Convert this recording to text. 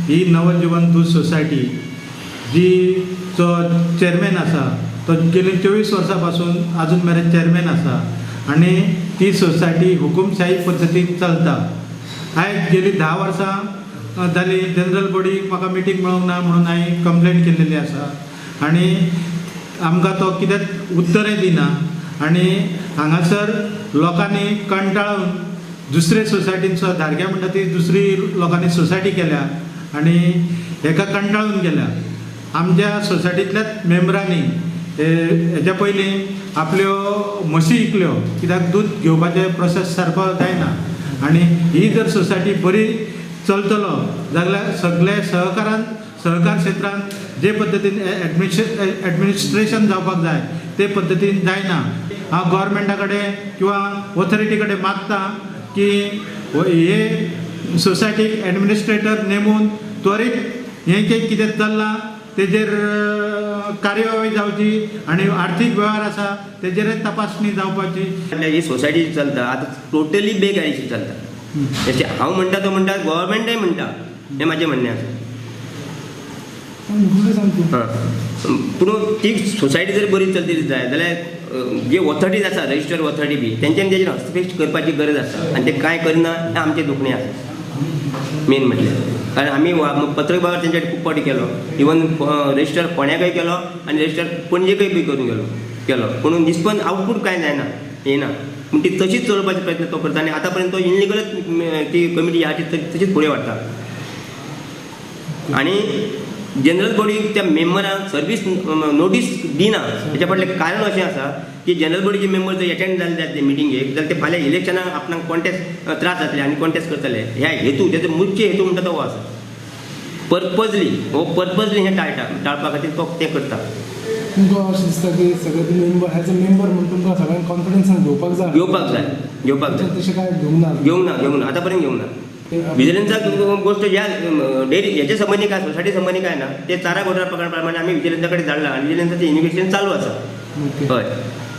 ही नवजीवन दूद सोसायटी जी जो चेअरमॅन आसा तो गेली 24 वर्सां पासून आजून मेरेन चेअरमॅन आसा आनी ती सोसायटी हुकुमशाही पद्दतीन चलता. आयज गेली 10 वर्सां जाली जनरल बॉडीक म्हाका मिटींग मेळोंक ना म्हणून हांवें कंप्लेन केल्लेली आसा आनी आमकां तो कित्याक उत्तरय दिना. आनी हांगासर लोकांनी कंटाळून दुसरे सोसायटीन सुद्दां धारग्या म्हणटा ती दुसरी लोकांनी सोसायटी केल्या आनी हेका कंटाळून गेल्या. आमच्या सोसायटींतल्याच मेंबरांनी हेच्या पयलीं आपल्यो म्हशी विकल्यो कित्याक दूद घेवपाचें प्रोसेस सारको जायना. आनी ही जर सोसायटी बरी चलतलो जाल्यार सगळे सहकारान सहकार क्षेत्रांत जे पद्दतीन एडमिनिस्ट्रेशन जावपाक जाय ते पद्दतीन जायना. हांव गव्हर्मेंटा कडेन किंवा ऑथॉरिटी कडेन मागता की हे सोसायटीक एडमिनिस्ट्रेटर नेमून त्वरीत हें जें कितें चल्लां तेजेर कार्यवाही जावची आनी आर्थीक वेव्हार आसा तेजेरय तपासणी जावपाची. ही सोसायटी चलता आतां टोटली बेकायदेशीर चलता. जशें हांव म्हणटा तो म्हणटा, गव्हर्मेंटय म्हणटा, हें म्हाजें म्हणणें आसा. हां, पूण ती सोसायटी जर बरी चलतली जाय जाल्यार जे ऑथॉरिटीज आसा, रजिस्टर ऑथॉरिटी बी, तेंच्यांनी तेजेर हस्तक्षेप करपाची गरज आसा आनी ते कांय करना हें आमचें दुखणें आसा मेन म्हटल्यार. कारण आमी पत्रकार तेंच्या खूब फावटी केलो, इवन रजिस्टर फोंड्याकय केलो आनी रजिस्टर पणजेकय बी करून गेलो, पूण निस्पन आवटपूट कांय जायना, येना. पूण ती तशीच चलोवपाचो प्रयत्न तो करता आनी आतां पर्यंत तो इनलिगलच ती कमिटी आहा ती तशीच फुडें व्हरता. आनी जनरल बॉडीक त्या मेंबरांक सर्वीस नोटीस दिना हेच्या फाटलें कारण अशें आसा की जनरल बॉडीचे मेंबर जर एटेंड जाले जाल्यार ते मिटिंगेक जाल्यार ते फाल्यां इलेक्शनाक आपणाक कॉन्टेस्ट त्रास जातले आनी कॉन्टेस्ट करतले. ह्या हेतू, तेजो मुख्य हेतू म्हणटा तो हो आसा. पर्पजली हो पर्पजली हें टाळटा, टाळपा खातीर तो तें करता. तुमकां अशें दिसता की सगळे तुमी मेंबर एज अ मेंबर म्हणून तुमकां सगळ्यांक कॉन्फिडन्सान घेवपाक जाय, घेवपाक जाय, घेवपाक जाय. तशें कांय घेवंक ना, घेवंक ना, घेवंक ना, आतां पर्यंत घेवंक ना. विजिलन्साक गोश्ट ह्या डेअरी हेच्या संबंदी काय, सोसायटी संबंदी काय ना, ते चारा घोटाळा प्रकरणा प्रमाणे आमी विजिलन्सा कडेन धाडला आनी विजिलन्साचें इन्वेस्टिगेशन चालू आसा. हय.